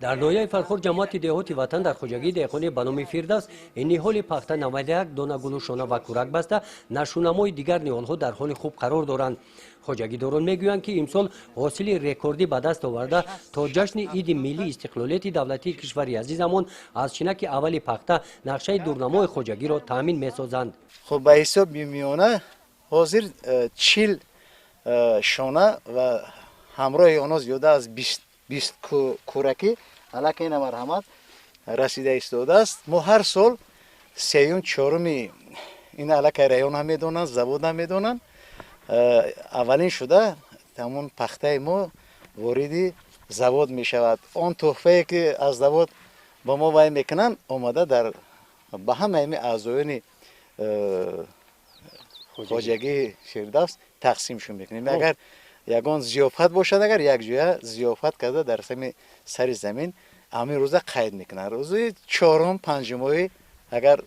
Дар ноҳияи Фархор, ҷамоати деҳоти Ватан, дар хоҷагии деҳқонӣ ба номи Фирдавс ниҳоли пахта 91 дона гулу шона ва кӯрак баста, нашунамои дигар ниҳолҳо дар ҳоли хуб қарор доранд. Хоҷагидорон мегӯянд, ки имсол ҳосили рекордӣ ба даст оварда, то ҷашни иди миллии истиқлолияти давлатии кишвари азизамон аз чинаки аввали пахта нақшаи дурнамои хоҷагиро таъмин месозанд. Хуб, ба ҳисоби миёна ҳозир 40 шона ва ҳамроҳи онҳо зиёда аз 20 кӯракӣ аллакай, ина марҳамат, расида истодааст. Мо ҳар сол сеюм, чоруми ин аллакай район ҳам медонанд, завод ҳам медонанд, аввалин шуда ҳамон пахтаи мо вориди завод мешавад. Он тӯҳфае, ки аз завод ба мо вай мекунанд, омада дар ба ҳамаи аъзоёни хоҷагии Фирдавс тақсимшон мекунем. Агар ягон зиёфат бошад, агар якҷоя зиёфат карда, дар сами сари замин ҳамин рӯза қайд мекунанд. Рӯзи чорум, панҷумои, агар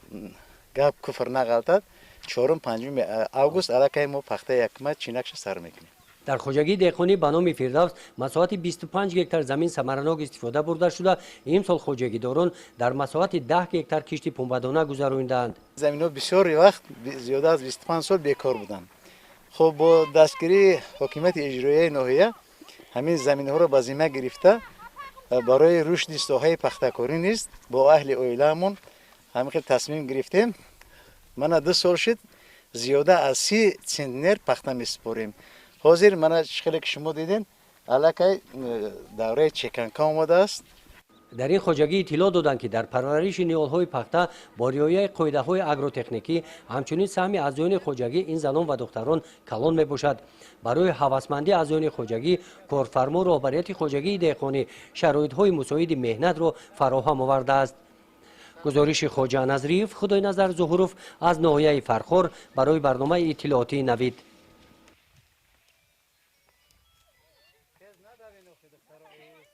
гап куфр нағалтад, чорум, панҷуми август аллакай мо пахтаи якма чинакша сар мекунем. Дар хоҷагии деҳқонӣ ба номи Фирдавс масоҳати 25 гектар замин самаранок истифода бурда шуда, имсол хоҷагидорон дар масоҳати 10 гектар кишти пунбадона гузаронидаанд. Заминҳо бисёри вақт, зиёда аз 25 сол бекор буданд. Хуб, бо дастгирии ҳокимияти иҷроияи ноҳия ҳамин заминҳоро ба зимма гирифта, барои рушди соҳаи пахтакорӣ низ бо аҳли оилаамон ҳамин хел тасмим гирифтем. Мана 2 сол шуд, зиёда аз 30 центнер пахта месупорем. Ҳозир мана чӣ хеле ки шумо дидем, аллакай давраи чеканка омадааст. Дар ин хоҷагӣ иттилоъ доданд, ки дар парвариши ниҳолҳои пахта бо риояи қоидаҳои агротехникӣ, ҳамчунин саҳми аъзоёни хоҷагӣ, ин занон ва духтарон, калон мебошад. Барои ҳавасмандии аъзоёни хоҷагӣ корфармо, роҳбарияти хоҷагии деҳқонӣ шароитҳои мусоиди меҳнатро фароҳам овардааст. Гузориши Хоҷа Назриев, Худойназар Зуҳуров аз ноҳияи Фархор барои барномаи иттилоотии Навид.